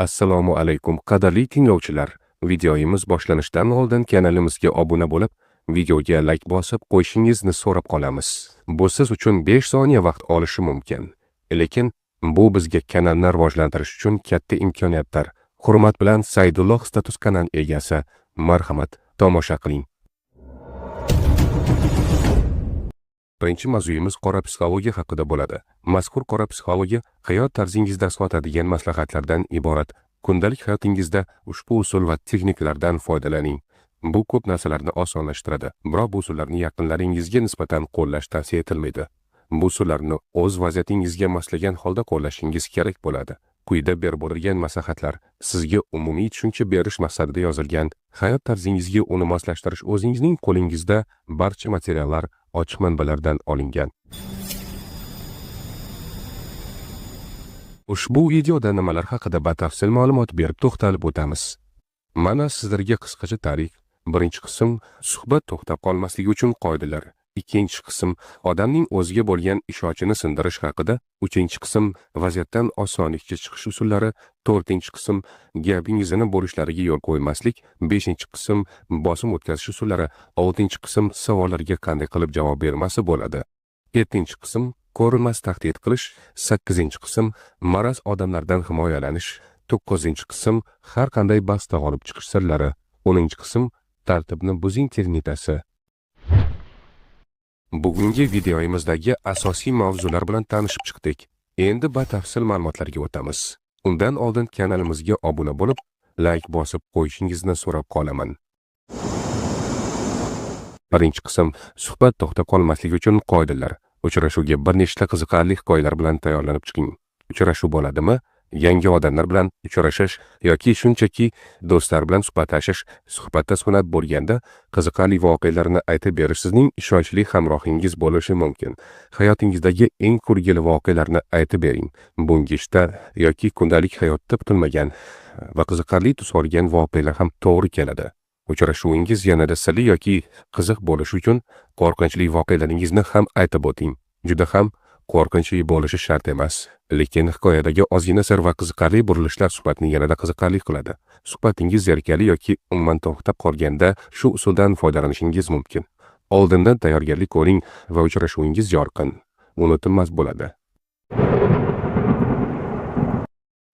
Assalomu alaykum qadrli tinglovchilar. Videomiz boshlanishidan oldin kanalimizga obuna bo'lib, videoga like bosib qo'yishingizni so'rab qolamiz. Bu siz uchun 5 soniya vaqt olishi mumkin. Lekin bu bizga kanalni rivojlantirish uchun katta imkoniyatdir. Hurmat bilan Saydulloh status kanal egasi. Marhamat, tomosha qiling. Birinchi mavzuyimiz qora psixologiya haqida bo'ladi. Mazkur qora psixologiya hayot tarzingizda sotadigan maslahatlardan iborat. Kundalik hayotingizda ushbu usul va texnikalardan foydalaning. Bu ko'p narsalarni osonlashtiradi. Biroq bu usullarni yaqinlaringizga nisbatan qo'llash tavsiya etilmaydi. Bu usullarni o'z vaziyatingizga moslagan holda qo'llashingiz kerak bo'ladi. Quyida berib o'tilgan maslahatlar sizga umumiy tushuncha berish maqsadida yozilgan. Hayot tarzingizga uni moslashtirish o'zingizning qo'lingizda. Barcha materiallar ochiq manbalardan olingan. Ushbu videoda nimalar haqida batafsil ma'lumot berib to'xtalib o'tamiz. Mana sizlarga qisqacha tarix. Birinchi qism suhbat to'xtab qolmasligi uchun qoidalar. Ikkinchi qism odamning o'ziga bo'lgan ishonchini sindirish haqida. Uchinchi qism vaziyatdan osonlikcha chiqish usullari. To'rtinchi qism gapingizni bo'lishlariga yo'l qo'ymaslik. Beshinchi qism bosim o'tkazish usullari. Oltinchi qism savollarga qanday qilib javob bermasa bo'ladi. Yettinchi qism ko'rinmas tahdid qilish. Sakkizinchi qism maraz odamlardan himoyalanish. To'qqizinchi qism har qanday bahsda g'olib chiqish sirlari. O'ninchi qism tartibni buzing texnikasi. Bugungi videomizdagi asosiy mavzular bilan tanishib chiqdik. Endi batafsil ma'lumotlarga o'tamiz. Undan oldin kanalimizga obuna bo'lib, like bosib qo'yishingizni so'rab qolaman. Birinchi qism suhbat to'xtab qolmasligi uchun qoidalar. Uchrashuvga bir nechta qiziqarli hikoyalar bilan tayyorlanib chiqing. Uchrashuv bo'ladimi? Yangi odamlar bilan uchrashish yoki shunchaki do'stlar bilan suhbatlashish, suhbatda sunat bo'lganda qiziqarli voqealarni aytib berish sizning ishonchli hamrohingiz bo'lishi mumkin. Hayotingizdagi eng kulgili voqealarni aytib bering. Bunga ishda yoki kundalik hayotda kutilmagan va qiziqarli tus olgan voqealar ham to'g'ri keladi. Uchrashuvingiz yanada sirli yoki qiziq bo'lishi uchun qo'rqinchli voqealaringizni ham aytib o'ting. Juda ham qo'rqinchli bo'lishi shart emas, lekin hikoyadagi ozgina sir va qiziqarli burilishlar suhbatni yanada qiziqarli qiladi. Suhbatingiz zerikarli yoki umuman to'xtab qolganda shu usuldan foydalanishingiz mumkin. Oldindan tayyorgarlik ko'ring va uchrashuvingiz yorqin, unutilmas bo'ladi.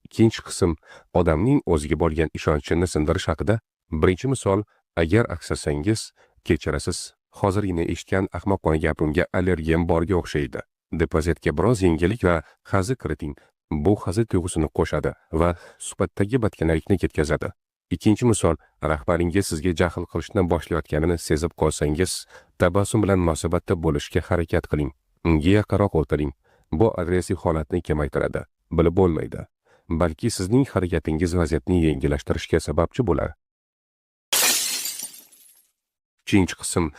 Ikkinchi qism odamning o'ziga bo'lgan ishonchini sindirish haqida. Birinchi misol, agar aksasangiz, kechirasiz. Hozirgina eshitgan ahmoqona gapimga allergiyam borga o'xshaydi. Depozitga biroz yengillik va hazil kiriting. Bu hazil tuyg'usini qo'shadi va suhbatdagi batkanlikni ketkazadi. Ikkinchi misol, rahbaringiz sizga jahl qilishni boshlayotganini sezib qolsangiz, tabassum bilan munosabatda bo'lishga harakat qiling. Unga yaqinroq o'tiring. Bu agressiv holatni kamaytiradi. Bilib bo'lmaydi. Balki sizning harakatingiz vaziyatni yengillashtirishga sababchi bo'lar. Uchinchi qism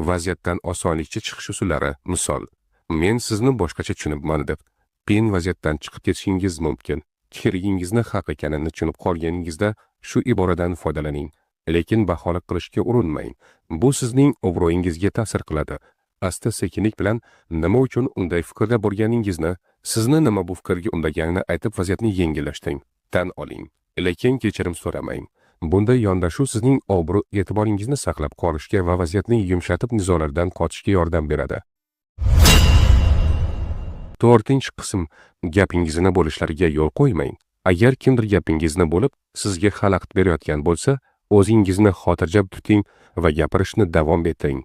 vaziyatdan osonlikcha chiqish usullari. Misol, men sizni boshqacha tushunibman deb qiyin vaziyatdan chiqib ketishingiz mumkin. Fikringizni haq ekanini tushunib qolganingizda shu iboradan foydalaning, lekin bahola qilishga urinmang. Bu sizning obro'yingizga ta'sir qiladi. Asta-sekinlik bilan nima uchun unday fikrda bo'lganingizni, sizni nima bu fikrga undaganini aytib vaziyatni yengillashtiring. Tan oling, lekin kechirim so'ramang. Bunday yondashuv sizning obro' e'tiboringizni saqlab qolishga va vaziyatni yumshatib nizolardan qochishga yordam beradi. To'rtinchi qism gapingizni bo'lishlariga yo'l qo'ymang. Agar kimdir gapingizni bo'lib, sizga xalaqit berayotgan bo'lsa, o'zingizni xotirjam tuting va gapirishni davom ettiring.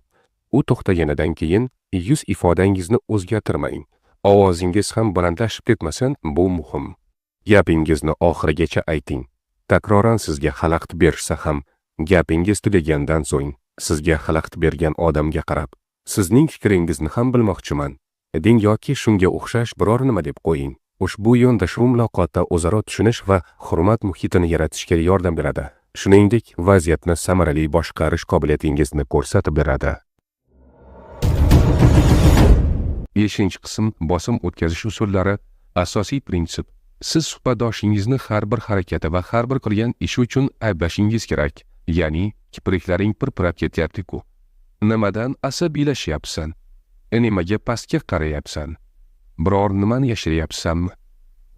U to'xtaganidan keyin yuz ifodangizni o'zgartirmang. Ovozingiz ham balandlashib ketmasin, bu muhim. Gapingizni oxirigacha ayting. Takroran sizga xalaqit berishsa ham, gapingiz tugagandan so'ng sizga xalaqit bergan odamga qarab, sizning fikringizni ham bilmoqchiman deng yoki shunga o'xshash biror nima deb qo'ying. Ushbu yondashuv muloqotda o'zaro tushunish va hurmat muhitini yaratishga yordam beradi. Shuningdek, vaziyatni samarali boshqarish qobiliyatingizni ko'rsatib beradi. Beshinchi qism bosim o'tkazish usullari. Asosiy prinsip: siz suhbatdoshingizni har bir harakati va har bir qilgan ishi uchun ayblashingiz kerak. Ya'ni kipriklaring pirpirab ketyapti-ku. Nimadan asabiylashyapsan? Nimaga pastga qarayapsan? Biror nimani yashiryapsanmi?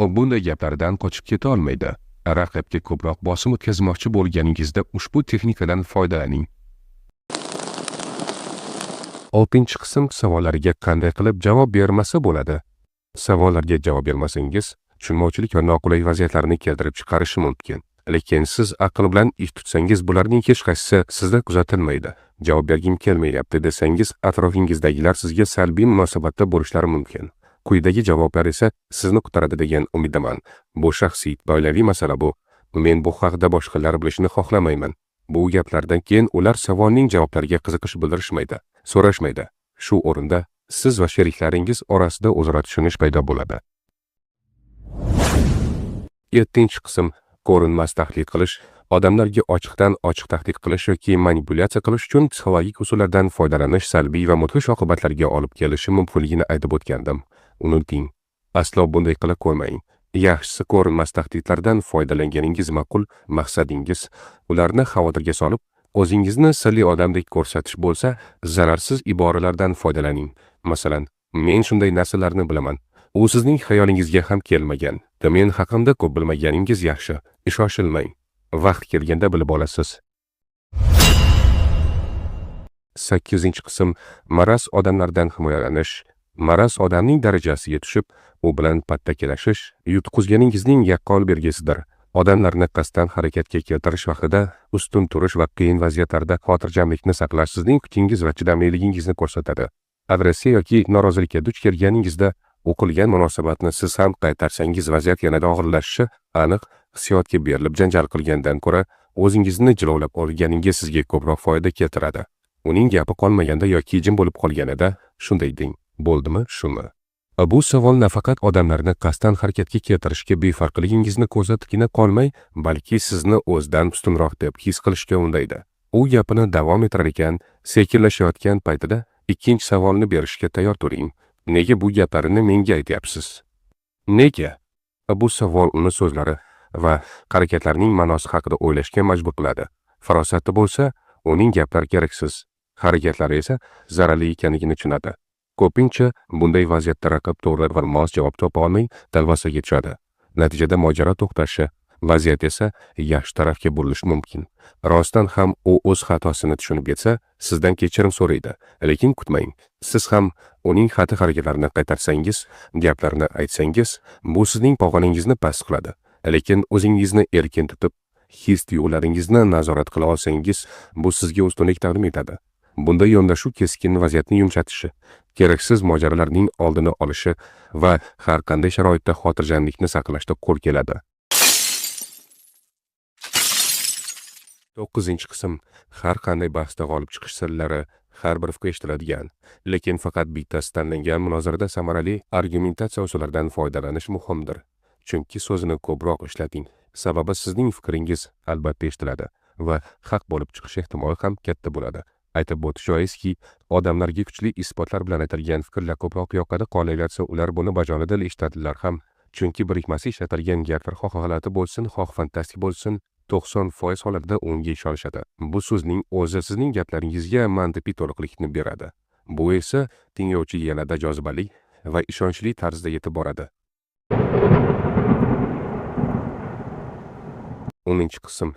U bunday gaplardan qochib keta olmaydi. Raqibga ko'proq bosim o'tkazmoqchi bo'lganingizda ushbu texnikadan foydalaning. 6-qism savollariga qanday qilib javob bermasa bo'ladi? Savollarga javob bermasangiz, tushunmovchilik va noqulay vaziyatlarni keltirib chiqarishi mumkin. Lekin siz aql bilan ish tutsangiz, bularning hech qaysisi sizda kuzatilmaydi. Javob bergim kelmayapti desangiz, atrofingizdagilar sizga salbiy munosabatda bo'lishlari mumkin. Quyidagi javoblar esa sizni qutqaradi degan umiddaman. Bu shaxsiy, oilaviy masala bu. Men bu haqida boshqalar bilishini xohlamayman. Bu gaplardan keyin ular savolning javoblariga qiziqish bildirishmaydi, so'rashmaydi. Shu o'rinda siz va sheriklaringiz orasida o'zaro tushunish paydo bo'ladi. 7-qism ko'rinmas tahlil qilish. Odamlarga ochiqdan ochiq tahdid qilish yoki manipulyatsiya qilish uchun psixologik usullardan foydalanish salbiy va mudhish oqibatlarga olib kelishi mumkinligini aytib o'tgandim. Unuting. Aslo bunday qila ko'rmang. Yaxshisi ko'rinmas tahdidlardan foydalanganingiz ma'qul. Maqsadingiz ularni xavotirga solib, o'zingizni sirli odamdek ko'rsatish bo'lsa, zararsiz iboralardan foydalaning. Masalan, men shunday narsalarni bilaman. U sizning xayolingizga ham kelmagan. Men haqimda ko'p bilmaganingiz yaxshi. Shoshilmang. Vaqt kelganda bilib olasiz. 8-qism maraz odamlardan himoyalanish. Maraz odamning darajasiga tushib, u bilan pattakilashish yutqizganingizning yaqqol belgisidir. Odamlarni qasddan harakatga keltirish vaqtida ustun turish va qiyin vaziyatlarda xotirjamlikni saqlash sizning kuchingiz va chidamliligingizni ko'rsatadi. Agressiya yoki norozilikka duch kelganingizda o'qilgan munosabatni siz ham qaytarsangiz vaziyat yanada og'irlashishi aniq. Hissiyotga berilib janjal qilgandan ko'ra o'zingizni jilovlab olganingiz sizga ko'proq foyda keltiradi. Uning gapi qolmaganda yoki jim bo'lib qolganida shunday deng: bo'ldimi, shumi? Bu savol nafaqat odamlarni qasddan harakatga keltirishga befarqligingizni ko'rsatibgina qolmay, balki sizni o'zidan ustunroq deb his qilishga undaydi. U gapini davom ettirar ekan, sekinlashayotgan paytida ikkinchi savolni berishga tayyor turing. Nega bu gaplarini menga aytyapsiz? Nega? Bu savol uni so'zlari va harakatlarining ma'nosi haqida o'ylashga majbur qiladi. Farosatli bo'lsa, uning gaplari keraksiz, harakatlari esa zararli ekanligini tushunadi. Ko'pincha bunday vaziyatda raqib to'g'ri va mos javob topa olmay talvasaga tushadi. Natijada mojaro to'xtashi, vaziyat esa yaxshi tarafga burilishi mumkin. Rostdan ham u o'z xatosini tushunib yetsa, sizdan kechirim so'raydi. Lekin kutmang. Siz ham uning xatti-harakatlarini qaytarsangiz, gaplarni aytsangiz, bu sizning pog'onangizni past qiladi. Lekin o'zingizni erkin tutib, his tuyg'ularingizni nazorat qila olsangiz, bu sizga ustunlik taqdim etadi. Bunda yondashuv keskin vaziyatni yumshatishi, keraksiz mojarolarning oldini olishi va har qanday sharoitda xotirjamlikni saqlashda qo'l keladi. 9-qism har qanday bahsda g'olib chiqish sirlari har bir fikr eshitiladigan, lekin faqat bittasi tanlangan munozarada samarali argumentatsiya usullaridan foydalanish muhimdir. Chunki so'zini ko'proq ishlating, sababi sizning fikringiz albatta eshitiladi va haq bo'lib chiqish ehtimoli ham katta bo'ladi. Aytib o'tish joizki, odamlarga kuchli isbotlar bilan aytilgan fikrlar ko'proq yoqadi, qolaversa ular buni bajonidil eshitadilar ham. Chunki birikmasi ishlatilgan gaplar xoh g'alati bo'lsin, xoh fantastik bo'lsin, 90% holatda unga ishonishadi. Bu so'zning o'zi sizning gaplaringizga mantiqiy to'liqlikni beradi. Bu esa tinglovchiga yanada jozibali va ishonchli tarzda yetib boradi. 10-qism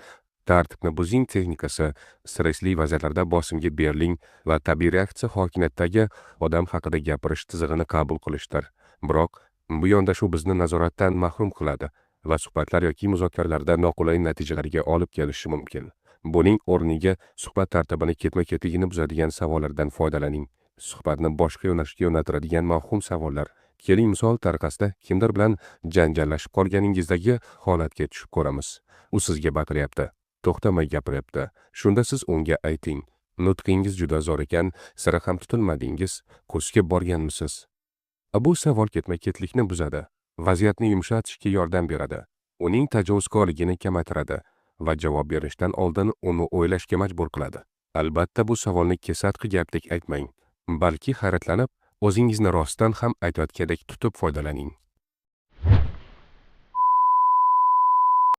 tartibni buzing texnikasi. Stressli vaziyatlarda bosimga beriling va tabiiy reaksiya hokimiyatdagi odam haqida gapirish tizig'ini qabul qilishdir. Biroq bu yondashuv bizni nazoratdan mahrum qiladi va suhbatlar yoki muzokaralarda noqulay natijalarga olib kelishi mumkin. Buning o'rniga suhbat tartibini ketma-ketligini buzadigan savollardan foydalaning. Suhbatni boshqa yo'nalishga yo'naltiradigan mavhum savollar. Keling, misol tariqasida kimdir bilan janjallashib qolganingizdagi holatga tushib ko'ramiz. U sizga baqiryapti, to'xtamay gapiryapti. Shunda siz unga ayting: nutqingiz juda zo'r ekan, sira ham tutilmadingiz, kursga borganmisiz? Bu savol ketma-ketlikni buzadi, vaziyatni yumshatishga yordam beradi, uning tajovuzkorligini kamaytiradi va javob berishdan oldin uni o'ylashga majbur qiladi. Albatta bu savolni kesatqi gapdek aytmang, balki hayratlanib, o'zingizni rostdan ham aytayotgandek tutib foydalaning.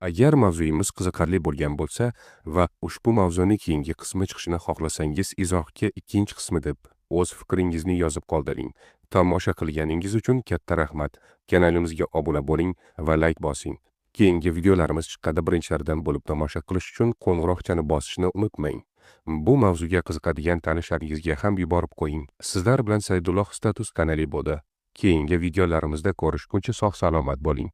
Agar mavzuyimiz qiziqarli bo'lgan bo'lsa va ushbu mavzuning keyingi qismi chiqishini xohlasangiz, izohga ikkinchi qismi deb o'z fikringizni yozib qoldiring. Tomosha qilganingiz uchun katta rahmat. Kanalimizga obuna bo'ling va like bosing. Keyingi videolarimiz chiqqanda birinchilardan bo'lib tomosha qilish uchun qo'ng'iroqchani bosishni unutmang. Bu mavzuga qiziqadigan tanishlaringizga ham yuborib qo'ying. Sizlar bilan Saidulloh Status kanali bo'ldi. Keyingi videolarimizda ko'rishguncha sog' salomat bo'ling.